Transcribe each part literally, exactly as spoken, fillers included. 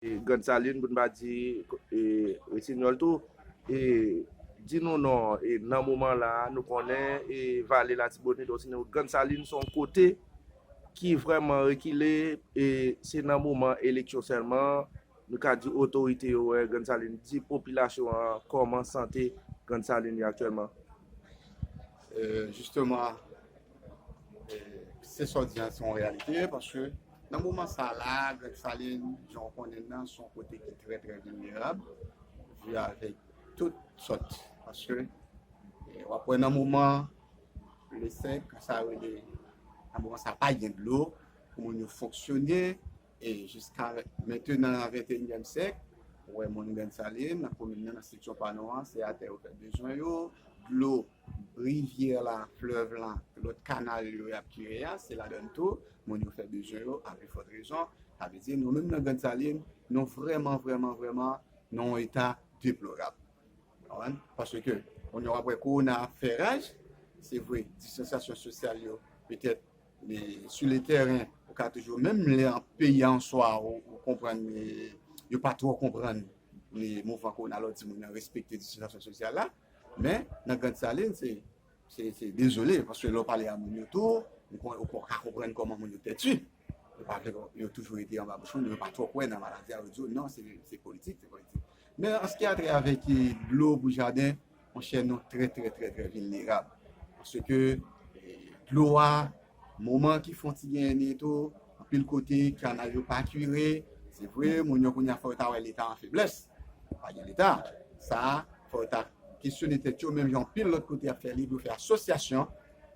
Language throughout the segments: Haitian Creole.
Grann Salin, pou n pa di e, Resinyòl tou. E, di nou non, e, nan moman la, nou konnen e, Vale Latibonit, Resinyòl, Grann Salin se yon kote ki vrèman rekile, e se nan moman eleksyon sèlman, nou ka di otorite yo wè Grann Salin, di popilasyon an kòman sante Grann Salin ye aktyèlman. Jisteman, se sa w di an, se yon reyalite, paske nan moman sa la, Grann Salin, jan w konnen nan, se yon kote ki trè, trè vilnerab, vi avèk tout sòt. Paske w ap wè nan moman le senk, sa rele, nan moman sa pa gen dlo pou moun yo fonksyone, e jiska mentenan nan venteyinyèm syèk, ou wè moun Grann Salin, nan komin nan, nan seksyon Panon an, se atè yo fè bezwen yo, dlo rivyè la, flèv la, lòt kanal yo y ap kire a, se ladann tou, moun yo fè bezwen yo, a pi fòt rezon. Sa vle di, nou menm nan Grann Salin, nou vrèman, vrèman, vrèman nan yon eta deplorab. Konprann? Paske, kounye a w ap wè kowona ap fè raj, se vre, distansasyon sosyal yo, petèt, men sou le tèren, ou ka toujou, menm lè an peyi a an swa, ou, ou konprann, men yo pa twò konprann, men mouvman kowona, lè w di moun nan respekte distansasyon sosyal la, men nan Grann Salin, se, se, se dezole, paske lè w pale a moun yo tou, ou, kon- ou ka konprann kòman moun yo tèti. Yo pa vle, yo toujou rete anba bouch moun, yo pa twò kwè nan maladi a, yo di w non, se, se politik, se politik. Men an se ki a trè avèk dlo pou jaden, monchè, nou trè, trè, trè, trè vilnerab. Paske dlo a, moman ki fè yon ti genyen tou, anpil kote, kanal yo pa kire. Se vre, moun yo kounye a fò yo ta wè Leta an feblès. Pa gen Leta. Sa, fò yo ta kesyone tèt yo, menm jan anpil lòt kote ap fè li, pou yo fè asosyasyon,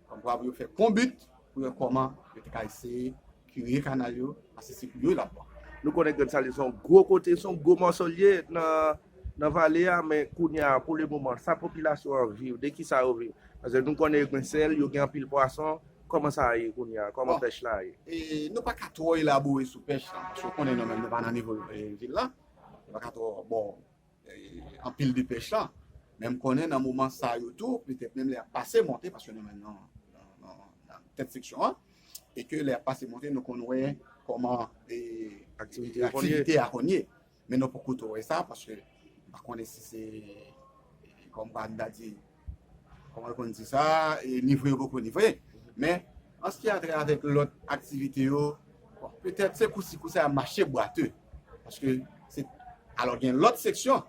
kòmkwa pou yo fè konbit, pou yo kòman yo te ka eseye kire kanal yo, paske se pou yo l ap bon. Nou konnen Grann Salin se yon gwo kote, se yon gwo mòso l ye nan, nan vale a, men kounye a, pou le moman, sa popilasyon an viv, de ki sa yo viv? Paske nou konnen yo gen sèl, yo gen anpil pwason, kòman sa ye kounye a, kòman pèch la ye? E, nou pa ka twò elabore sou pèch la, paske w konnen nou menm nou pa nan nivo e, vil la, nou pa ka twò, bon, e, anpil de pèch la. Men m konnen nan moman sa yo tou, petèt menm lè y ap pase monte, paske nou menm nan, nan, nan, nan tèt seksyon an, e ke lè y ap pase monte, nou konn wè kòman e, Aktivite yo konn ye. Aktivite a konn ye. Men nou poko twò wè sa, paske m pa konnen si se, e, kòm pa m ta di, kòman yo konn di sa, e, livre yo poko livre. Men, an se ki a trè avèk lòt aktivite yo, bon, petèt se kousi kousa y ap mache bwate. Paske se, alò gen lòt seksyon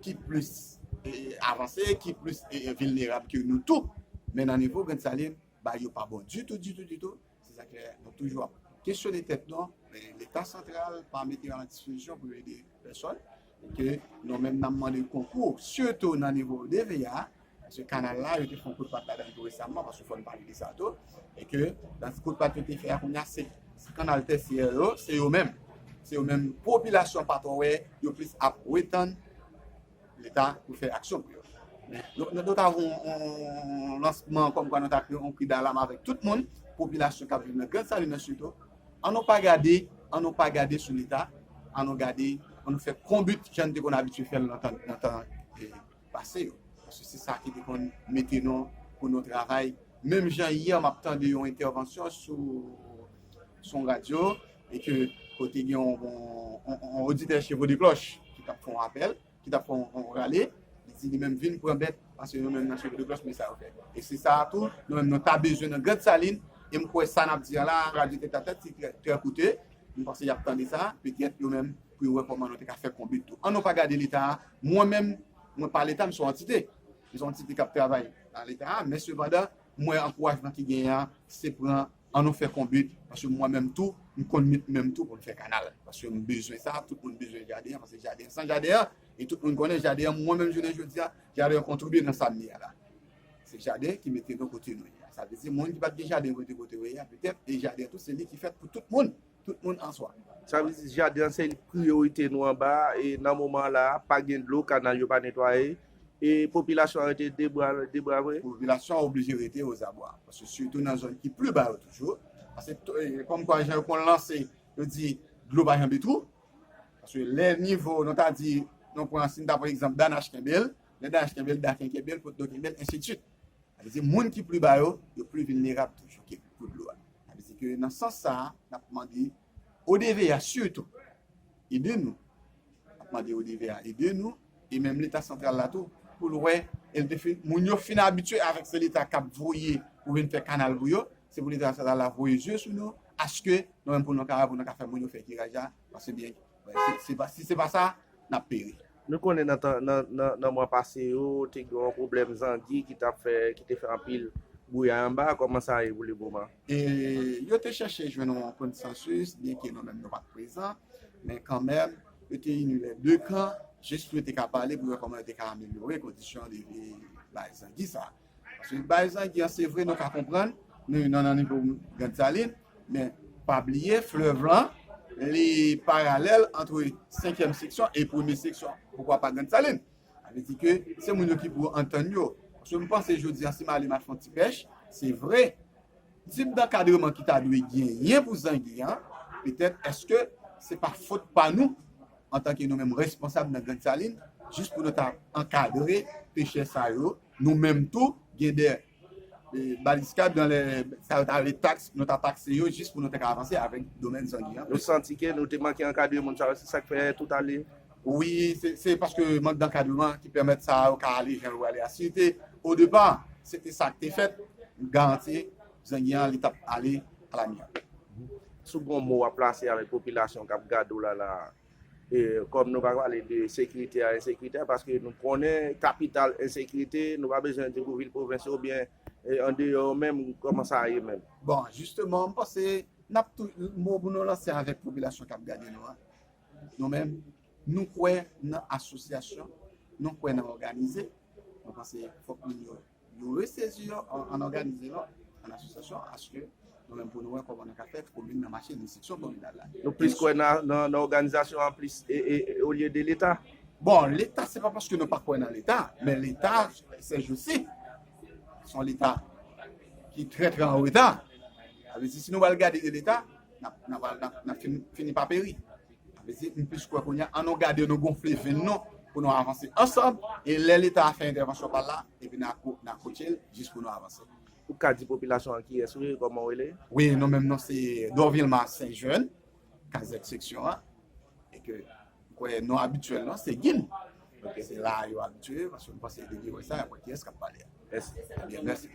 ki plis e, avanse, ki plis e, vilnerab ke nou tou. Men nan nivo Grann Salin, bagay yo pa bon ditou, ditou, ditou. Se sa k fè nou toujou ap kesyone tèt nou, men Leta santral pa mete yo a la dispozisyon pou yo ede pèsòn. E ke nou menm n ap mande konkou, sitou nan nivo D V A, paske kanal la, yo te fè yon kout pat ladan l tou resaman, paske fò n pale de sa tou. E ke nan kout pat yo te fè a kounye a, se, se kanal tèsyè yo, se yo menm. Se yo menm, popilasyon pa twò wè, yo plis ap retann Leta pou fè aksyon pou yo. Men, nou, nou, nou ta voye yon, yon lansman kòmkwa nou ta fè yon kri dalam avèk tout moun, popilasyon k ap viv nan Grann Salin nan sitou. An nou pa gade, an nou pa gade sou Leta, an nou gade, an nou fè konbit jan n te konn abitye fè l nan tan, nan tan e, pase yo. Paske se sa ki te konn mete nou pou nou travay. Menm jan yè m ap tande yon entèvansyon sou, sou yon radyo, e ke kote gen yon, yon, yon, yon oditè Chevaux de Cloche ki t ap fè yon apèl, ki t ap fè yon, yon rale, li di li menm vin pran bèt, paske nou menm nan Chevaux de Cloche, men sa yo fè. E se sa a tou, nou menm nou ta bezwen nan Grann Salin, e m kwè sa n ap di a la, radyo Tèt a Tèt, se trè, trè koute, m panse y ap tande sa, petèt yo menm, pou yo wè kòman nou te ka fè konbit tou. An nou pa gade Leta a, mwen menm, mwen pa Leta, m se yon antite. M se yon antite k ap travay nan Leta a, men sepandan, mwen ankourajman ki genyen an, se pran an nou fè konbit, paske mwen menm tou, m konn met men m tou pou n fè kanal. Paske m bezwen sa, tout moun bezwen jaden an, paske jaden an, san jaden an, e tout moun konnen jaden an, mwen menm jounen jodi a, jaden an kontribye nan sa m ye a la. Se jaden ki mete nou kote nou ye a. Sa vle di, moun ki pa t gen jaden kote kote yo ye a, petèt, e jaden an tou, se li ki fèt pou tout moun, tout moun an swa. Sa vle di, jaden an se priyorite nou anba, e nan moman la, pa gen dlo, kanal yo pa netwaye, e popilasyon an rete debra, debra vre. Popilasyon an oblije rete ozabwa. Paske sitou nan zòn ki pli ba yo toujou. Paske to- e, kòmkwa jan yo konn lanse, yo di dlo pa janbe twou. Paske lè nivo, nou ta di, nou pran, si n ta pran egzanp, Da Nash kenbe l, lè Da Nash kenbe l, Da Ken kenbe l, Potdo kenbe l, ensidswit. Sa vle di, moun ki pli ba yo, yo pli vilnerab toujou ke pou dlo a. Sa vle di ke nan sans sa a, n ap mande O D V A sitou, ede nou mande O D V A ede nou, e menm Leta santral la tou, pou l wè, e l te fin, moun yo fin abitye avèk se Leta k ap voye pou vin fè kanal pou yo, se pou Leta santral la voye je sou nou, aske nou menm pou nou ka, pou nou ka fè moun yo fè kiraj la, paske byen, se, se pa, si se pa sa, n ap peri. Nou konnen nan, tan- nan, nan, nan mwa pase yo, te gen yon pwoblèm zangi ki t ap fè, ki te fè anpil bwouya anba, kòman sa ye pou le moman? E yo te chèche jwenn yon konsansis, byen ke nou menm nou pa t prezan, men kanmenm, yo te ini lè de kan, jis pou yo te ka pale, pou yo wè kòman yo te ka amelyore kondisyon de vi bay zangi sa. Paske bay zangi an, se vre, nou ka konprann, nou, nou nan nivo Grann Salin, men pa bliye, flèv lan, li paralèl ant senkyèm seksyon e premye seksyon, poukwa pa Grann Salin. Sa vle di ke se moun yo ki pou antann yo. Paske m panse jodi an, si m ale m al fè yon ti pèch, se vre, tip dankadreman ki ta dwe genyen pou zangi an, petèt èske se pa fòt pa nou, antanke nou menm responsab nan Grann Salin, jis pou nou ta ankadre pechè sa yo, nou menm tou, gen de e, baliskad nan lè sa yo ta rele taks, nou ta takse yo jis pou nou te ka avanse avèk domèn zangi an. Nou santi ke nou te manke ankadre moun sa yo, se sa k fè tout ale. Wi, se, se paske mank dankadreman ki pèmèt sa yo ka ale jan yo ale a. Si te o depa, se te sa k te fèt, m garanti zangi an li t ap ale alamyab. Si w gen yon mo w ap plase avèk popilasyon k ap gade w la la, e, kòm nou pa pale de sekirite a, ensekirite a, paske nou konnen kapital ensekirite, nou pa bezwen di pou vil pwovens yo oubyen e, andeyò menm, kòman sa ye menm? Bon, jisteman, m panse n ap tou, mo pou nou lanse avèk popilasyon k ap gade nou an. Nou menm, nou kwè nan asosyasyon, nou kwè nan òganize. Nou panse fòk moun yo, yo resezi yo an, an òganize yo, an asosyasyon, aske nou menm pou nou wè kòman nou ka fè komin nan mache nan seksyon kominal la. Nou plis kwè nan, nan, nan òganizasyon an plis e, e, e, olye de Leta. Bon, Leta, se pa paske nou pa kwè nan Leta, men Leta, se jousi, se yon Leta ki trè, trè an reta. Sa vle di, si nou pral gade de Leta, n ap, n ap, n ap, n ap fin, fini pa peri. Sa vle di, m plis kwè kounye a, an nou gade nou gonfle venn nou pou nou avanse ansanm, e lè Leta a fè entèvansyon pa l la, epi n a ko-, n a koutye l jis pou nou avanse. Ou ka di popilasyon an kiyès ou ye, kòman w rele? Wi, nou menm non se Dorvilma Saint Jeune, kazèk seksyon an, e ke m kwè non abityèl lan se Gin. Se la yo abitye, paske m panse depi yo wè sa, y ap wè kiyès k ap pale a. Mèsi. Ebyen, mèsi.